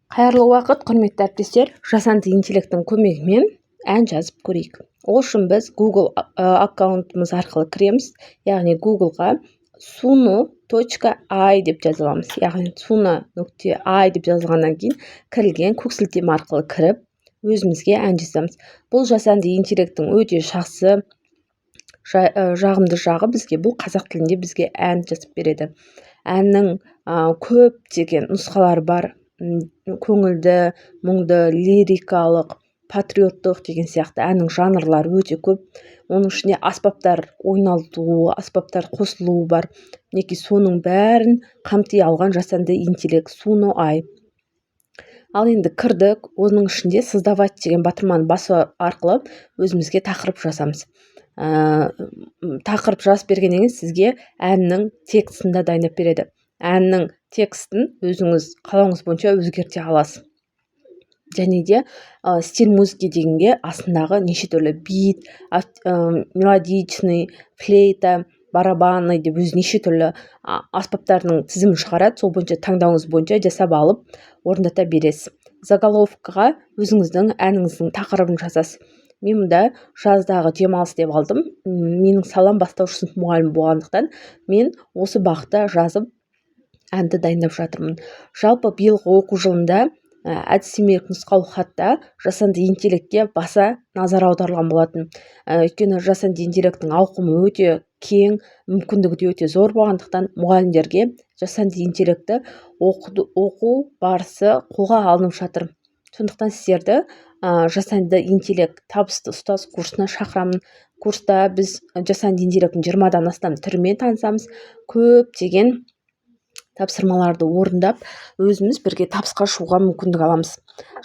Қайырлы уақыт, құрметті әріптестер! Жасанды интеллекттің көмегімен ән жазып көрейік. Ол үшін біз Google аккаунтымыз арқылы кіреміз, яғни Googleға suno.ai деп жазып аламыз. Яғни suno.ai деп жазылғаннан кейін кірілген көк сілтеме арқылы кіріп, өзімізге ән жазамыз. Бұл жасанды интеллекттің өте жақсы, жағымды жағы, бізге бұл қазақ тілінде бізге ән жазып береді. Әннің көптеген нұсқалары бар: көңілді, мұңды, лирикалық, патриоттық деген сияқты. Әннің жанрлары өте көп. Оның ішінде аспаптар ойналтуы, аспаптар қосылуы бар. Мінекей, соның бәрін қамти алған жасанды интеллект Suno AI. Ал енді кірдік, оның ішінде «Создавать» деген батырманы басу арқылы өзімізге тақырып жазамыз. Тақырып жазып бергеннен кейін сізге әннің текстін да дайындап береді. Әннің текстін өзіңіз қалауыңыз бойынша өзгерте аласыз. Және де «Стиль музыки» дегенге астындағы неше түрлі бит, мелодичный, флейта, барабанный деп өзі неше түрлі аспаптардың тізімін шығарады. Сол бойынша, таңдауыңыз бойынша жасап алып, орындата бересіз. Заголовкаға өзіңіздің әніңіздің тақырыбын жазасыз. Мен мұнда «Жаздағы демалыс» деп алдым. Менің салам бастауыш сынып мұғалімі болғандықтан, мен осы бағытта жазып, әнді дайындап жатырмын. Жалпы, биылғы оқу жылында әдістемелік нұсқау хатта жасанды интеллектке баса назар аударылған болатын. Өйткені жасанды интеллекттің ауқымы өте кең, мүмкіндігі де өте зор болғандықтан, мұғалімдерге жасанды интеллектті оқу барысы қолға алынып жатыр. Сондықтан сіздерді жасанды интеллект табысты ұстаз курсына шақырамын. Курста біз жасанды интеллекттің 20-дан астам түрімен танысамыз, көптеген тапсырмаларды орындап, өзіміз бірге табысқа шығуға мүмкіндік аламыз.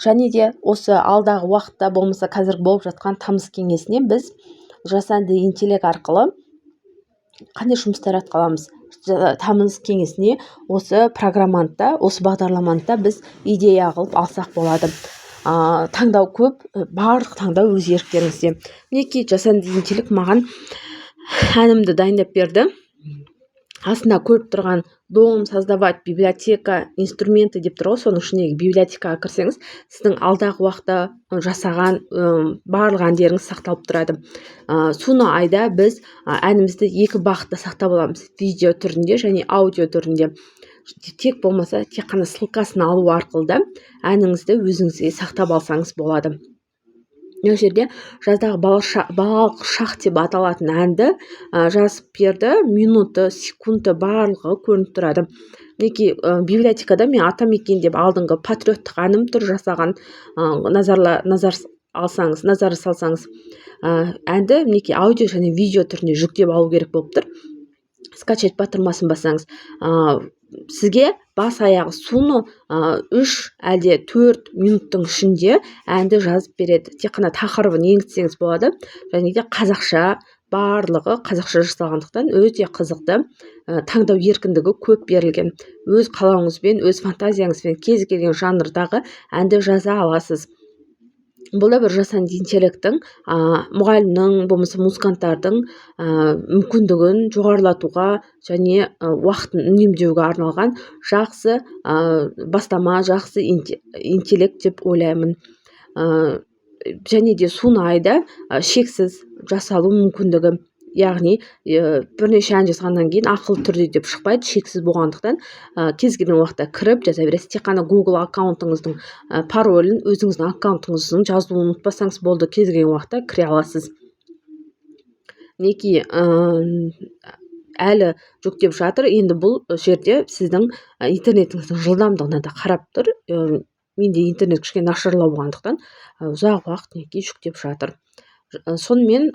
Және де осы алдағы уақытта, болмаса қазір болып жатқан тамыз кеңесіне біз жасанды интеллект арқылы қандай жұмыстар атқара аламыз? Тамыз кеңесіне осы программаны да, осы бағдарламаны да біз идея қылып алсақ болады. Таңдау көп, барлық таңдау өз еріктеріңізде. Мінекей, жасанды интеллект маған әнімді дайындап берді. Астында көріп тұрған «Дом», «Создавать», «Библиотека», «Инструменты» деп тұр ғой. Соның ішіндегі библиотекаға кірсеңіз, сіздің алдағы уақытта жасаған барлық әндеріңіз сақталып тұрады. Suno AI-да біз әнімізді екі бағытта сақтап аламыз: видео түрінде және аудио түрінде. Тек болмаса тек қана ссылкасын алу арқылы да әніңізді өзіңізге сақтап алсаңыз болады. Мына жерде «Жаздағы балалық шақ» деп аталатын әнді жазып берді. Минуты, секунды, барлығы көрініп тұрады. Мінекей, библиотекада мен «Атамекен» деп алдыңғы патриоттық әнім тұр жасаған. Назар алсаңыз, назар салсаңыз, әнді, мінекей, аудио және видео түрінде жүктеп алу керек болып тұр. «Скачать» батырмасын бассаңыз, сізге бас аяғы Suno 3 әлде 4 минуттың ішінде әнді жазып береді. Тек қана тақырыбын енгізсеңіз болады. Және де қазақша, барлығы қазақша жасалғандықтан, өте қызықты. Таңдау еркіндігі көп берілген. Өз қалауыңызбен, өз фантазияңызбен кез келген жанрдағы әнді жаза аласыз. Бұл да бір жасанды интеллекттің мұғалімнің, болмаса музыканттардың мүмкіндігін жоғарылатуға және уақытын үнемдеуге арналған жақсы бастама, жақсы интеллект деп ойлаймын. Және де Suno AI-да шексіз жасалу мүмкіндігі, яғни бірнеше ән жазғаннан кейін ақылы түрде деп шықпайды. Шексіз болғандықтан, кез келген уақытта кіріп жаза бересіз. Тек қана Google аккаунтыңыздың паролін, өзіңіздің аккаунтыңыздың жазуын ұмытпасаңыз болды, кез келген уақытта кіре аласыз. Мінекей, әлі жүктеп жатыр. Енді бұл жерде сіздің интернетіңіздің жылдамдығына да қарап тұр. Менде интернет кішкене нашарлау болғандықтан, ұзақ уақыт, мінекей, жүктеп жатыр. Сонымен,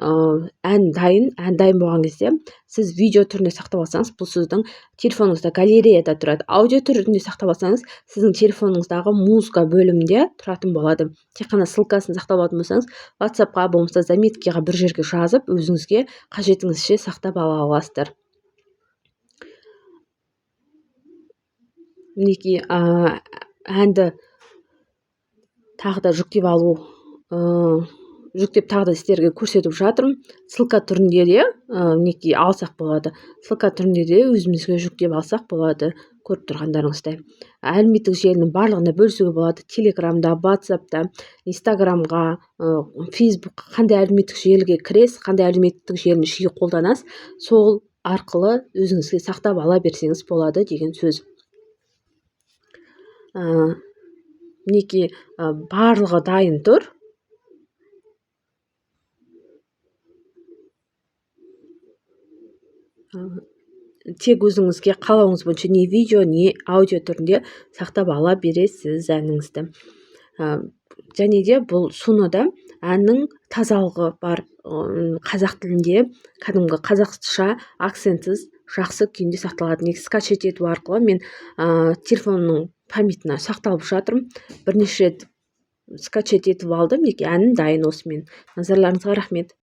ән дайын. Ән дайын болған кезде сіз видео түрінде сақтап алсаңыз, бұл сіздің телефоныңызда галереяда тұрады. Аудио түрінде сақтап алсаңыз, сіздің телефоныңыздағы музыка бөлімінде тұратын болады. Тек қана ссылкасын сақтап алатын болсаңыз, WhatsAppқа, болмаса заметкаға, бір жерге жазып, өзіңізге қажетіңізше сақтап ала аласыздар. Мінекей, әнді тағы да жүктеп алу. Жүктеп, тағы да сіздерге көрсетіп жатырмын. Ссылка түрінде де, мінекей, алсақ болады. Ссылка түрінде де өзімізге жүктеп алсақ болады. Көріп тұрғандарыңыздай, әлеуметтік желінің барлығына бөлісуге болады: Телеграмда, Ватсапта, Инстаграмға, Фейсбукқа. Қандай әлеуметтік желіге кіресіз, қандай әлеуметтік желіні жиі қолданасыз, сол арқылы өзіңізге сақтап ала берсеңіз болады деген сөз. Мінекей, барлығы дайын тұр. Тек өзіңізге қалауыңыз бойынша не видео, не аудио түрінде сақтап ала бересіз әніңізді. Және де бұл Сунода әннің тазалығы бар, қазақ тілінде, кәдімгі қазақша акцентсіз, жақсы күйінде сақталады. Негізі, скачать ету арқылы мен телефонымның памятына сақталып жатырмын. Бірнеше рет скачать етіп алдым. Мінекей, әнім дайын осымен. Назарларыңызға рахмет.